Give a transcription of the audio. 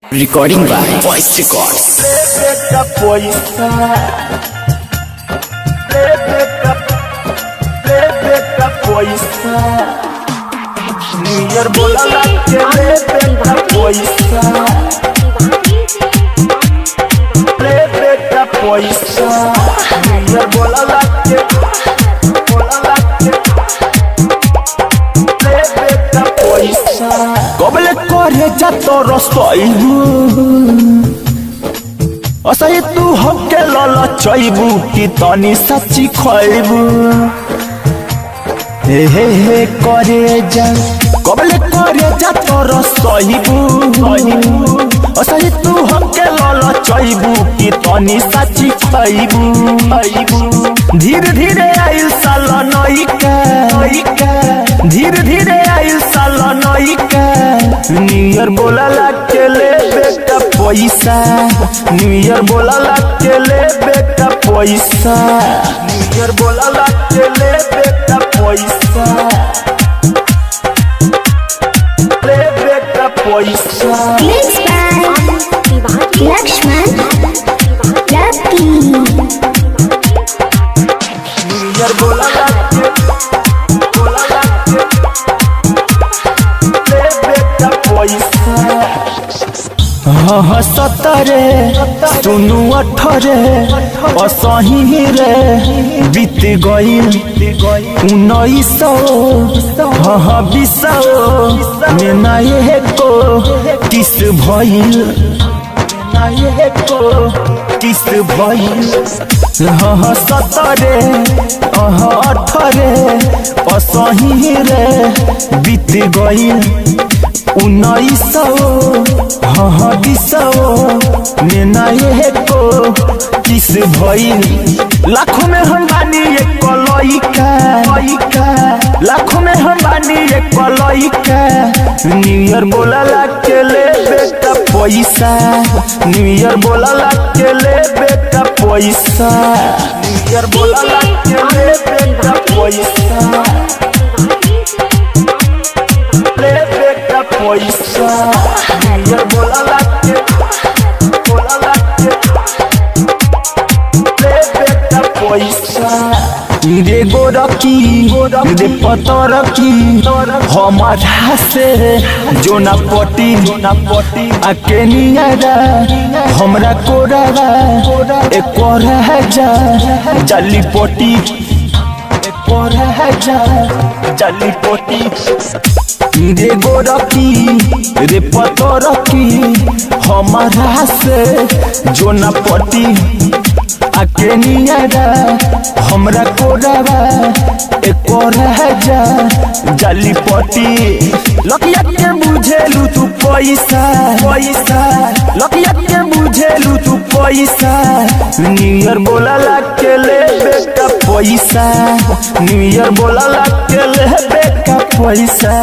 Recording by Voice Records. New year बोला के ले बेटा पैसा, ले बेटा पैसा। न्यू ईयर बोला के, बोला के ले बेटा पैसा। कबले करे जा तो रसोईबू, असही तू हमके ललचैबू कि तनी सच्ची खैबू। हे हे हे करे जा, कबले करे जा तोर सहिबू, असही तू हमके ललचैबू कि तनी सच्ची खैबू। धीरे धीरे आइल साल नइका, धीरे धीरे आइल साल नइका। न्यू ईयर बोला के ले बेटा पैसा, न्यू ईयर बोला के ले बेटा पैसा। न्यू ईयर बोला के ले बेटा पैसा, ले बेटा पैसा। Mixed by Lakshman Lucky. New year बोला के, बोला के ले बेटा पैसा। हाँ सतरे सुनु अठरे असही रे बीत गईल 1900, हाँ 2000 में नाये को किस भइल, नाये को किस भइल। हाँ सतरे अह अठरे असही रे बीत गईल 1900, हाँ 2000 में नाये को किस भइल। लाखों में हम बानी एक लइका, लाखों में हम बानी एक लइका। न्यू ईयर बोला के ले बेटा पैसा, न्यू ईयर बोला के ले बेटा पैसा। न्यू ईयर बोला के ले बेटा पैसा, ले बेटा पैसा। न्यू ईयर बोला के, बोला के ले बेटा पैसा। रे गोरकी रे पतरकी हमारा से जो ना पटी, आ केनियारा हमरा कोरावा एक जा जाली पटी, एक जा जाली पटी। रे गोरकी रे पतरकी हमारा से जो ना पटी, आ केनियारा हमरा कोरावा एक जा जाली पटी। लकिया के बुझेलू तू पैसा, पैसा लकिया के बुझेलू तू पैसा। न्यू ईयर बोला के ले बेटा पैसा, न्यू ईयर बोला के ले बेटा पैसा।